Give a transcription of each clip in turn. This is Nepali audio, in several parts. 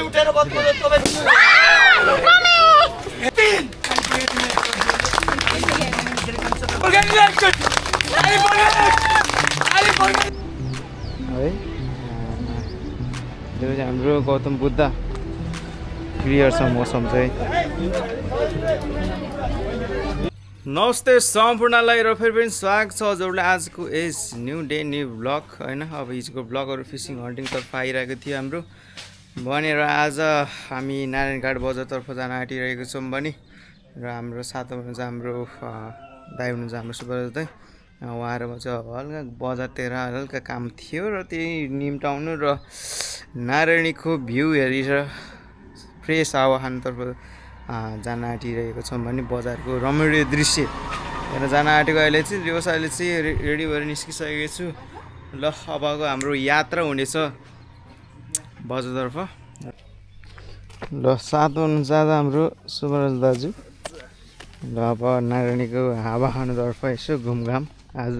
उठेर बस्नु तपाईँ है त्यो चाहिँ हाम्रो गौतम बुद्ध क्लियर छ मौसम चाहिँ। नमस्ते सम्पूर्णलाई र फेरि पनि स्वागत छ हजुरलाई आजको यस न्यू डे न्यू ब्लग होइन। अब हिजोको ब्लगहरू फिसिङ हन्टिङतर्फ आइरहेको थियो हाम्रो भनेर आज हामी नारायणघाट बजारतर्फ जान आँटिरहेको छौँ भने र हाम्रो साथमा हुनुहुन्छ हाम्रो दाइ हुनुहुन्छ हाम्रो सुब्बाराज दाइ। उहाँहरूमा चाहिँ हल्का बजारतिर हल्का काम थियो र त्यही निम्टाउनु र नारायणीको भ्यू हेरेर फ्रेस हावा खानुतर्फ जान आँटिरहेको छौँ भने बजारको रमणीय दृश्य हेरेर जान आँटेको। अहिले चाहिँ व्यवसायले चाहिँ रेडी भएर निस्किसकेको छु। ल अबको हाम्रो यात्रा हुनेछ बजारतर्फ। ल साथमा हुनुहुन्छ आज हाम्रो सुब्बाराज दाजु। ल अब नारायणीको हावा खानुतर्फ यसो घुमघाम आज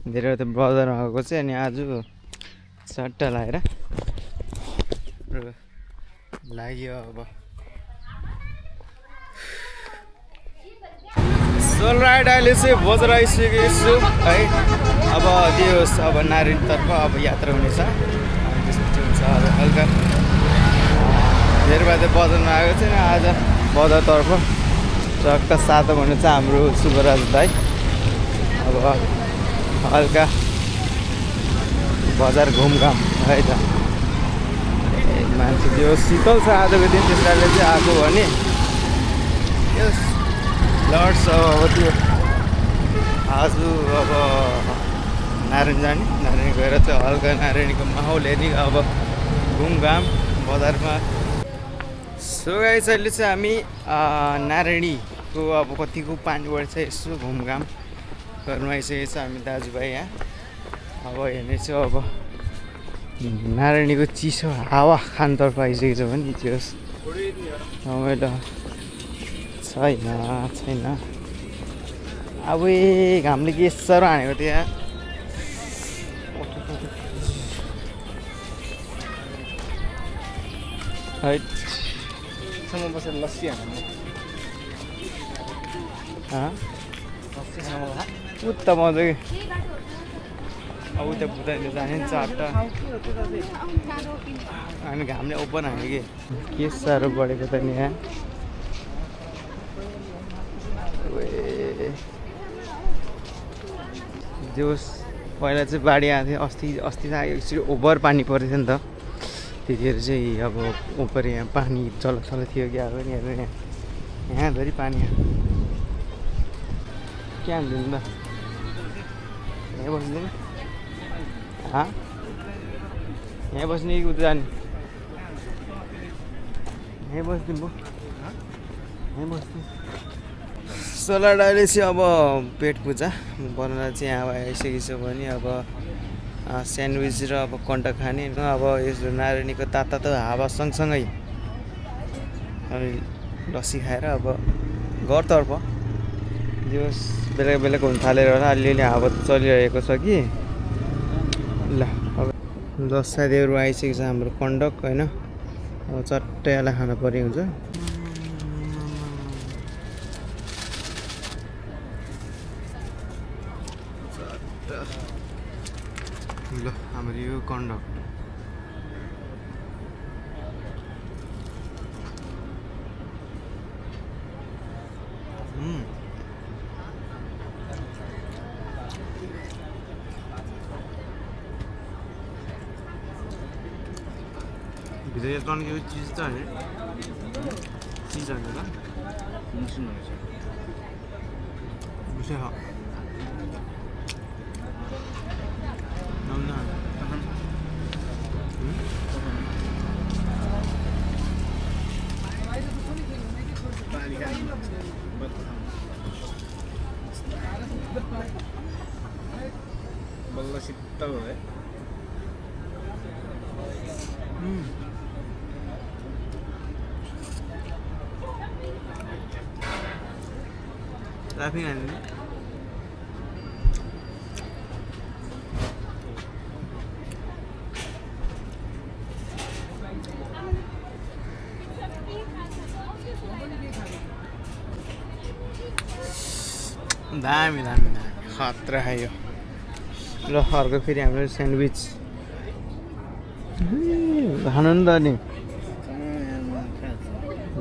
धेरै त बजारमा आएको चाहिँ अनि आज सट्टा लगाएर लाग्यो। अब सोल राइड अहिले चाहिँ बजार आइसकेको छु है। अब त्यो अब नारायणतर्फ अब यात्रा हुनेछ अनि त्यसपछि हुन्छ अब हल्का धेरै भए त बजारमा आएको छैन आज बजारतर्फ। चक्क साथमा भन्नु चाहिँ हाम्रो सुब्बाराज दाइ। अब हल्का बजार घुमघाम है त मान्छे त्यो शीतल छ आजको दिन त्यस कारणले चाहिँ आएको भने यस लड्स अब त्यो आज अब नारायण जाने नारायण गएर चाहिँ हल्का नारायणीको माहौल हेर्ने अब घुमघाम बजारमा। सो गाइस अहिले चाहिँ हामी नारायणीको अब कतिको पानी बढ्छ यसो घुमघाम गर्नु आइसकेको छ हामी दाजुभाइ यहाँ। अब हेर्ने चाहिँ अब नारायणीको चिसो हावा खानतर्फ आइसकेको छ भने त्यो रमाइलो छैन। अब घामले के साह्रो हानेको थियो यहाँ। सम्म बसेर लस्सी उता मजाको अब उता बुझाइले जाने नि चारवटा हामी घामले ओपन हाल्यो के साह्रो बढेको त नि यहाँ। जो पहिला चाहिँ बाढी आएको थियो अस्ति एकचोटि ओभर पानी परेको थियो नि त त्यतिखेर चाहिँ अब उपर यहाँ पानी चल थियो कि अब यहाँभरि पानी के हान्दिनु त यहाँ बस्दैन यहाँ बस्ने कि उता जाने यहीँ बस्दिनु भयो यहीँ बस्नु। सलाड अहिले चाहिँ अब पेट पूजा बनाएर चाहिँ अब आइसकेको छ भने अब स्यान्डविच र अब कन्टा खाने अब यसो नारायणीको तातो हावा सँगसँगै अनि लस्सी खाएर अब घरतर्फ जो बेला बेलाको हुन थालेर होला अलिअलि हावा चलिरहेको छ कि। ल अब 10 साथीहरू आइसकेको छ हाम्रो कन्डक होइन। अब चट्टै आला खानु पर्ने हुन्छ। ल हाम्रो यो कन्डक भित्र टन्केको चिज त होइन चिज होइन ल बुझ्यो बल्ल शीतल है। Laughing at me. दामी दामी दामी खतरा खायो ल अर्को फेरि हाम्रो स्यान्डविच खानु नि त नि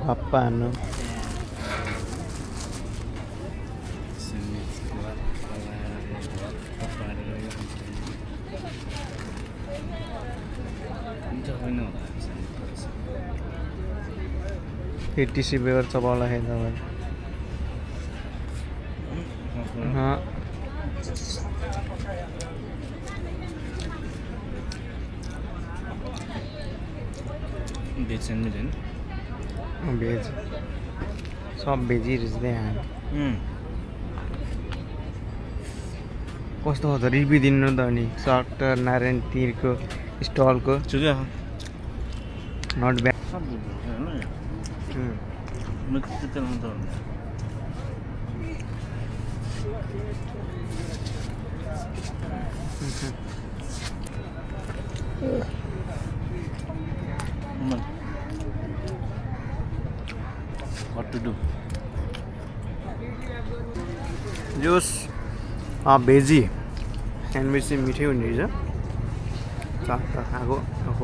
घप्पा हान्नु फिर टिश्यू पेपर चबाउला है तपाईँ भेज स्यान्डविच होइन भेज सब भेजी रहेछ त्यहाँ कस्तो हो त रिभ्यू दिनु त अनि सर्ट नारायण तिरको स्टलको ठिकै हो नट ब्याड सब होइन म त्यति लाउँछ What to do? जुस भेजी स्यान्डविच चाहिँ मिठै हुने रहेछ चट्ट खाएको अब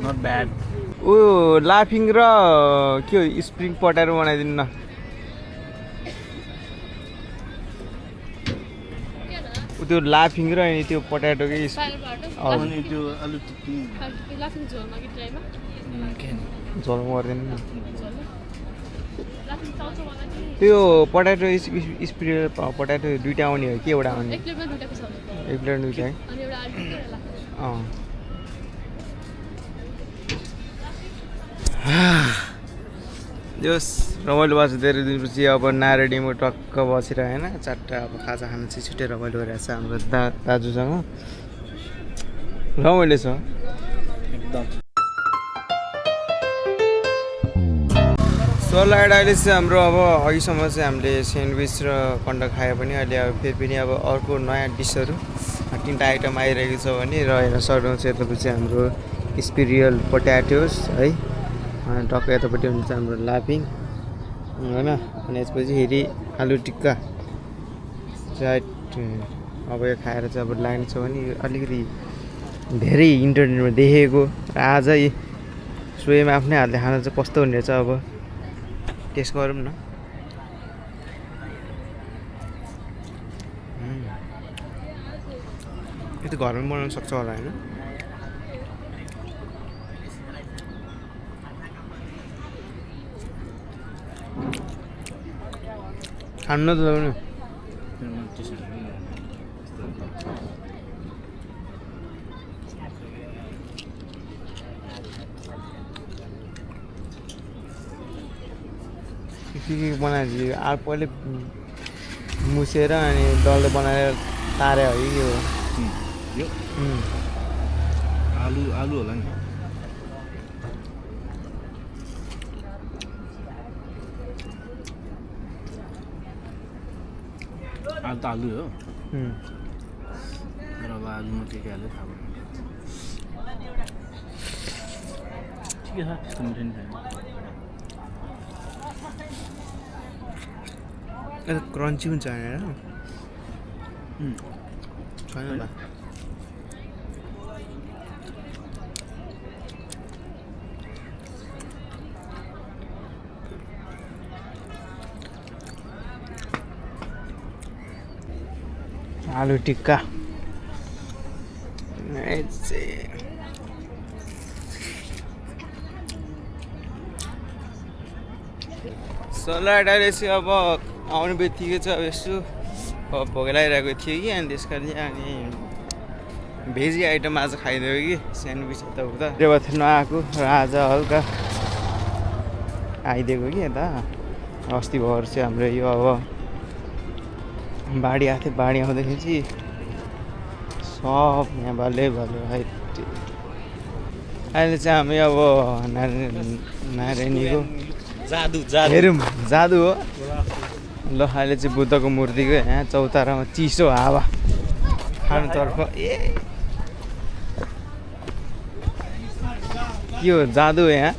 Not bad. ऊ लाफिङ र के हो स्प्रिङ पटाएर बनाइदिनु न त्यो लाफिङ र अनि त्यो पटाटोकै अनि त्यो आलु टिक्की झोल गरिदिनु न त्यो पटाटो स्प्रे पटाटो दुइटा आउने हो कि एउटा आउने एक प्लेट दुइटा है जोस् रमाइलो भएको छ धेरै दिनपछि अब नारेडीमा टक्क बसेर होइन चारवटा अब खाजा खानु चाहिँ छिट्टै रमाइलो गरिरहेको छ हाम्रो दाजुसँग रमाइलो छ एकदम सलाड अहिले चाहिँ हाम्रो अब अघिसम्म चाहिँ हामीले स्यान्डविच र कन्डक खायो भने अहिले अब फेरि पनि अब अर्को नयाँ डिसहरू तिनवटा आइटम आइरहेको छ भने र हेर्न सक्नुहुन्छ यतापछि हाम्रो स्पिरियल पोट्याटोस है अनि टक्क यतापट्टि हुन्छ हाम्रो लाफिङ होइन अनि यसपछि फेरि आलु टिक्का चाट अब यो खाएर चाहिँ अब लाग्ने छ भने अलिकति धेरै इन्टरनेटमा देखेको र आज स्वयं आफ्नै हातले खाना चाहिँ कस्तो हुने रहेछ अब टेस्ट गरौँ न यो त घरमा बनाउन सक्छ होला होइन खानु त ल्याउनु के बनाएर अब पहिले मुसेर अनि डल्लो बनाएर तारे हो कि यो आलु आलु होला नि आलु त आलु हो तर अब आलुमा के हाल्यो थाहा भएन ठिकै छ त्यस्तो मिठो नि छैन यता क्रन्ची हुन्छ होइन छैन होला आलु टिक्का सलाड अहिले चाहिँ अब आउने बित्तिकै चाहिँ अब यसो भोक लगाइरहेको थियो कि अनि त्यस कारण अनि भेजी आइटम आज खाइदियो कि स्यान्डविच यताउता रेवा थियो नआएको र आज हल्का आइदिएको कि यता अस्ति भएर चाहिँ हाम्रो यो अब बाढी आएको थियो बाढी आउँदाखेरि चाहिँ सब यहाँ भले भले अहिले चाहिँ हामी अब नारायणीको जादु हेरौँ जादु हो ल अहिले चाहिँ बुद्धको मूर्तिको यहाँ चौतारामा चिसो हावा खानुतर्फ के हो जादु हो यहाँ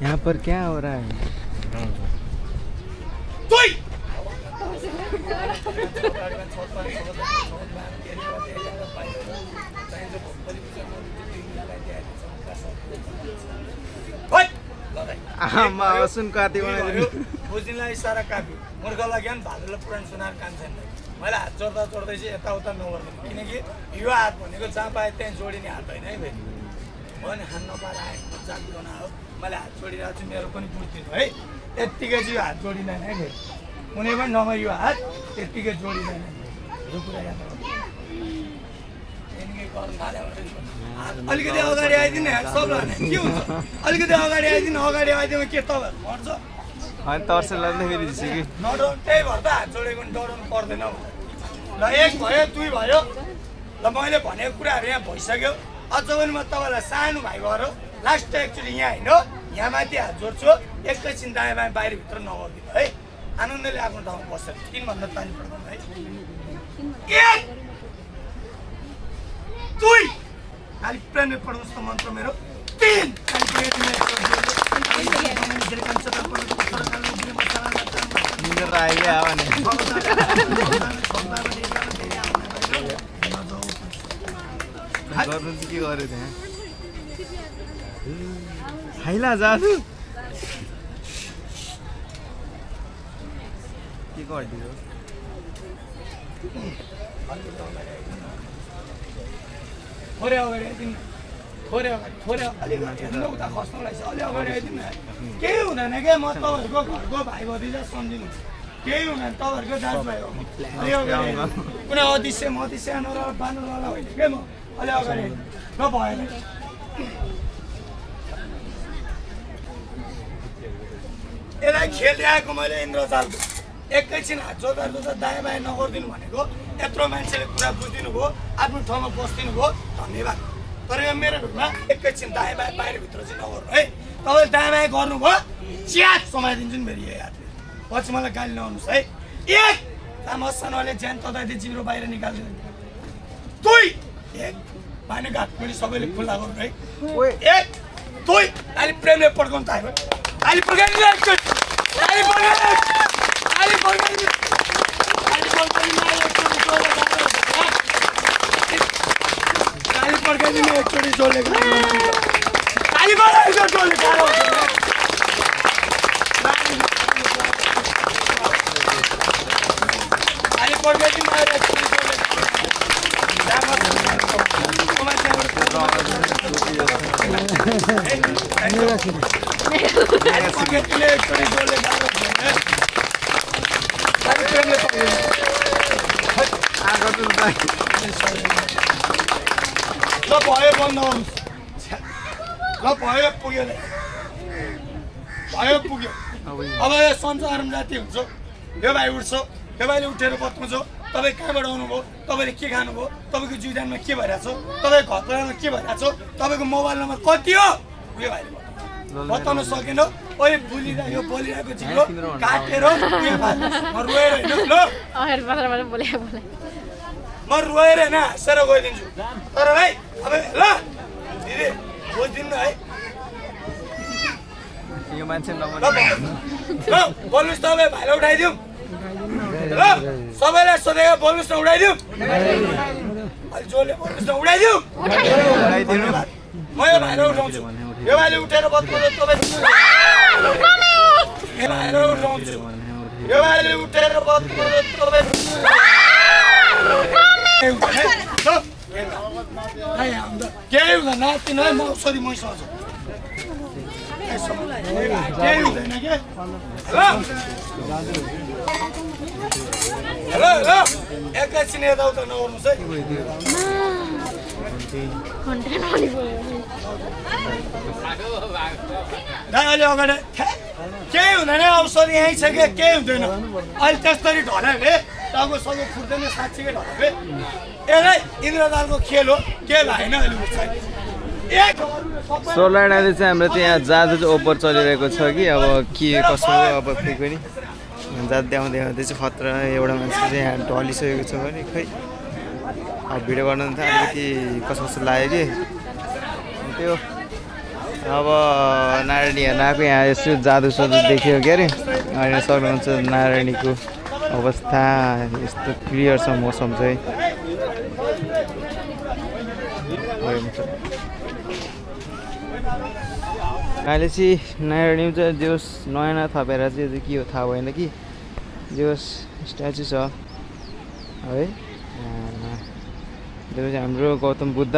यहाँ पर क्या हो रहा है? आमा सुन काटी बनाइदिनु बुझ्नेलाई इसारा काफी मूर्खलाई ज्ञान भालुलाई पुराण सुनाएर काम छैन मैले हात जोड्दा जोड्दै चाहिँ यताउता नगर्दिनँ किनकि यो हात भनेको जहाँ पाए त्यहाँ जोडिने हात होइन है फेरि म नि हात नपाएर आएको जान्छु न हो मैले हात जोडिरहेको छु मेरो पनि बुझ्दिनु है यत्तिकै चाहिँ यो हात जोडिँदैन है फेरि कुनै पनि ठाउँमा यो हात यत्तिकै जोडिँदैन यो कुरा याद अलिकति अगाडि आइदिनु सबलाई के हुन्छ अलिकति अगाडि आइदिनु अगाडि आइदिनु के तपाईँहरू मर्छ अनि तर्से लाग्दा फेरि झिक्यो नडराउनु त्यही भएर त हात जोडेको पनि डराउनु पर्दैन ल एक भयो दुई भयो ल मैले भनेको कुराहरू यहाँ भइसक्यो अझ पनि म तपाईँलाई सानो भाइ भएर लास्ट एक्चुली यहाँ होइन यहाँ माथि हात जोड्छु एकैछिन दायाँ बायाँ बाहिरभित्र नगरिदिनु है आनन्दले आफ्नो ठाउँमा बस्छ 3 भन्दा ताली पड्दैन है 1 2 खालि प्रेमले पढ्नुहोस् त मन्त्र मेरो 3 निन्द्रा आइले आयो भने गर्नु चाहिँ के गर्यो त्यहाँ खाइला जादु के को हड्डी हो थोरै अगाडि आइदिनु थोरै अलिकति उता खस्नु लाग्छ अलि अगाडि आइदिनु केही हुँदैन क्या म तपाईँहरूको घरको भाइ भतिजा सम्झिनु केही हुँदैन तपाईँहरूको दाजुभाइ हो अलि अगाडि कुनै अदृश्य मदृश्य नर बाँध्नुवाला होइन क्या म अलि अगाडि ल भएन यसलाई खेलिआएको मैले इन्द्रजालको एकैछिन हात जोड्दा जोड्दा दायाँ बायाँ नगरिदिनु भनेको यत्रो मान्छेले कुरा बुझिदिनु भयो आफ्नो ठाउँमा बसिदिनु भयो धन्यवाद तर यो मेरो भिडमा एकैछिन दायाँ बायाँ बाहिरभित्र चाहिँ नगर्नु है तपाईँले दायाँ बायाँ गर्नुभयो च्याट समाइदिन्छु नि फेरि यही हातले पछि मलाई गाली नआउनुहोस् है 1 काम सानोले ज्यान तताइदिए जिब्रो बाहिर निकालिदिनु 2 1 पानीको हात पनि सबैले खुल्ला गर्नु है 1 2 अलि प्रेमले पड्काउनु थाल्यो अलि पड्काइदिनु अलि पड्काइदिनु एकचोटि जोडले ल भयो बन्द ल भयो पुग्यो भयो पुग्यो अब यो संसारमा जाति हुन्छ यो भाइ उठ्छ यो भाइले उठेर बत्नुहुन्छ तपाईँ कहाँबाट आउनुभयो तपाईँले के खानुभयो तपाईँको जुदानमा के भइरहेछ तपाईँको घर परिवारमा के भइरहेछ तपाईँको मोबाइल नम्बर कति हो यो भाइले बताउन सकेन ओइ बोलिरहेको बोलिरहेको जिरो काटेर म रोएर होइन ल म रोएर होइन हाँसेर गइदिन्छु तर भाइ अब ल दिदी बुझिदिनु है यो मान्छे नम्बर ल बोल्नुहोस् तपाईँ भाइलाई उठाइदिउँ ल सबैलाई सोधेको बोल्नुहोस् न उठाइदिउँ अलि जोडले बोल्नुहोस् न उठाइदिउँ म यो भाइलाई उठाउँछु यो भाइले उठेर बत्नुहुन्छ तपाईँ यो भाइलाई उठाउँछु यो भाइले उठेर बत्नुहुन्छ तपाईँ केही हुँदैन किन म औषधि मैसँग केही हुँदैन के ल ल एकैछिन यताउता नगर्नुहोस् है अलि अगाडि केही हुँदैन औषधि यहीँ छ कि केही हुँदैन अहिले त्यस्तरी ढल्यो टाउको सबै फुट्दैन साँच्चीकै ढल्यो यसलाई इन्द्रजालको खेल हो के भएन अहिले उठ्छ सोलर अहिले चाहिँ हाम्रो त्यहाँ जादु चाहिँ ओभर चलिरहेको छ कि अब के कसो हो अब फेरि पनि जादु देखाउँदै देखाउँदै चाहिँ खतरा एउटा मान्छे चाहिँ यहाँ ढलिसकेको छ भने खै अब भिडियो गर्न त अलिकति कसो कसो लाग्यो कि त्यो अब नारायणी हेर्न आएको यहाँ यसो जादु सदु देख्यो के अरे हेर्न सक्नुहुन्छ नारायणीको अवस्था यस्तो क्लियर छ मौसम चाहिँ अहिले चाहिँ नारायणी चाहिँ जोस् नयाँ थपेर चाहिँ के हो थाहा भएन कि जोस् स्ट्याचु छ है त्यो चाहिँ हाम्रो गौतम बुद्ध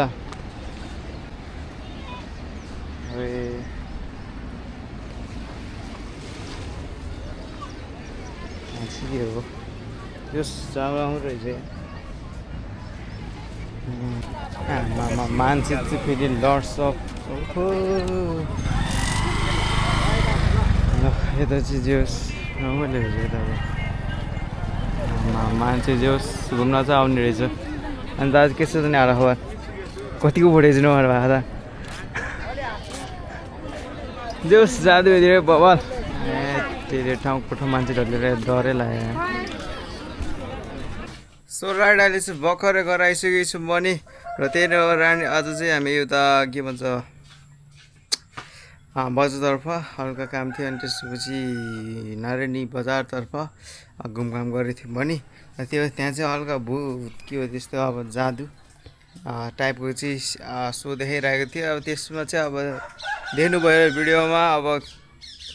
के हो यो राम्रो रहेछ मान्छे चाहिँ फेरि लड्स अफ यता चाहिँ जोस् रमाइलो रहेछ यता मान्छे जोस् घुम्न चाहिँ आउने रहेछ अन्त आज के छ नि हाल खबर कतिको फुटेज नभएर भएको त जोस् जादु धेरै बवाल धेरै ठाउँको मान्छेहरूले डरै लाग्यो सो राइड अहिले चाहिँ भर्खरै गराइसकेको छु पनि र त्यही रानी आज चाहिँ हामी उता के भन्छ बजारतर्फ हल्का काम थियो अनि त्यसपछि नारायणी बजारतर्फ घुमघाम गरेको थियौँ भने त्यो त्यहाँ चाहिँ हल्का भूत के हो त्यस्तो अब जादु टाइपको चाहिँ सो देखाइरहेको थियो अब त्यसमा चाहिँ अब देख्नुभयो भिडियोमा अब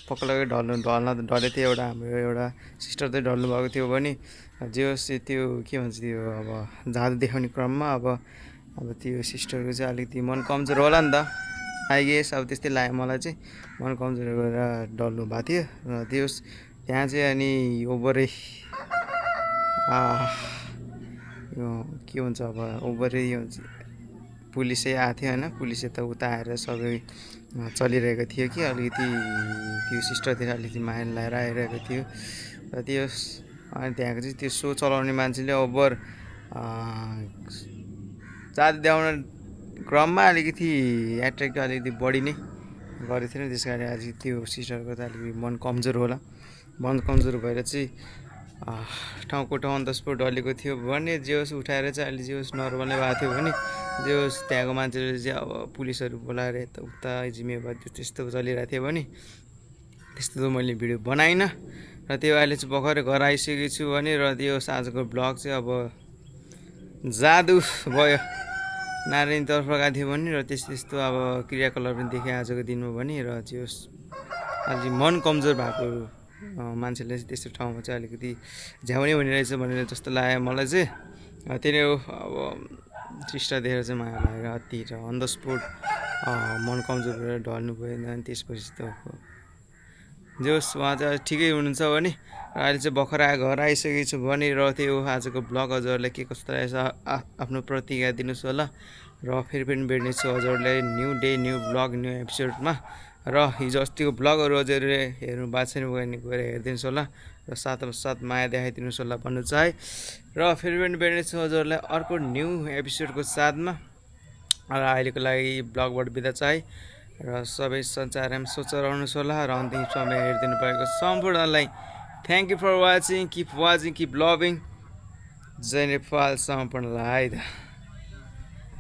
पक्कै ढलेको थियो एउटा हाम्रो एउटा सिस्टर चाहिँ ढल्नु भएको थियो भने जे होस् त्यो के भन्छ त्यो अब जादु देखाउने क्रममा अब त्यो सिस्टरको चाहिँ अलिकति मन कमजोर होला नि त आई गेस अब त्यस्तै लाग्यो मलाई चाहिँ मन कमजोर गरेर डल्नु भएको थियो र त्यो त्यहाँ चाहिँ अनि ओभरै यो के हुन्छ अब ओभरै यो पुलिसै आएको थियो होइन पुलिस यता उता आएर सबै चलिरहेको थियो कि अलिकति त्यो सिस्टरतिर अलिकति माया लगाएर आइरहेको थियो र त्यो अनि त्यहाँको चाहिँ त्यो सो चलाउने मान्छेले ओभर जादु देखाउन क्रममा अलिकति एट्र्याक्ट अलिकति बढी नै गरेको थिएन त्यस कारण आज त्यो सिस्टरको त अलिकति मन कमजोर होला मन कमजोर भएर चाहिँ ठाउँको ठाउँ अन द स्पोट ढलेको थियो भने जे होस् उठाएर चाहिँ अहिले जे होस् नर्मलै भएको थियो भने जे होस् त्यहाँको मान्छेले चाहिँ अब पुलिसहरू बोलाएर यताउता जिम्मेवार त्यस्तो चलिरहेको थियो भने त्यस्तो त मैले भिडियो बनाइनँ र त्यो अहिले चाहिँ भर्खरै घर आइसकेको छु भने र त्यो आजको ब्लग चाहिँ अब जादु भयो नारायणीतर्फ गएको थियो भने र त्यस्तो अब क्रियाकलाप पनि देखेँ आजको दिनमा भने र त्यो अलि मन कमजोर भएको मान्छेले चाहिँ त्यस्तो ठाउँमा चाहिँ अलिकति झ्याउने हुने रहेछ भनेर जस्तो लाग्यो मलाई चाहिँ त्यही हो अब टिस्टा देखेर चाहिँ माया लागेर अति र अन द स्पोट मन कमजोर भएर ढल्नु भएन अनि त्यसपछि त जे होस् उहाँ चाहिँ ठिकै हुनुहुन्छ भने र अहिले चाहिँ भर्खर घर आइसकेको छु भने र त्यो आजको ब्लग हजुरहरूलाई के कस्तो रहेछ आफ्नो प्रतिक्रिया दिनुहोस् होला र फेरि पनि भेट्नेछु हजुरहरूलाई new day new blog new एपिसोडमा र हिजो अस्तिको ब्लगहरू हजुरले हेर्नु भएको छैन भने गएर हेरिदिनुहोस् होला र साथ माया देखाइदिनुहोस् होला भन्नु चाहे र फेरि पनि भेट्नेछु हजुरहरूलाई अर्को न्यू एपिसोडको साथमा र अहिलेको लागि ब्लगबाट बिदा चाहे र सबै संसारमा सोच रहनुहोस् होला र अन्तिम समय हेरिदिनु भएको सम्पूर्णलाई thank you for watching keep loving जय नेपाल सम्पूर्णलाई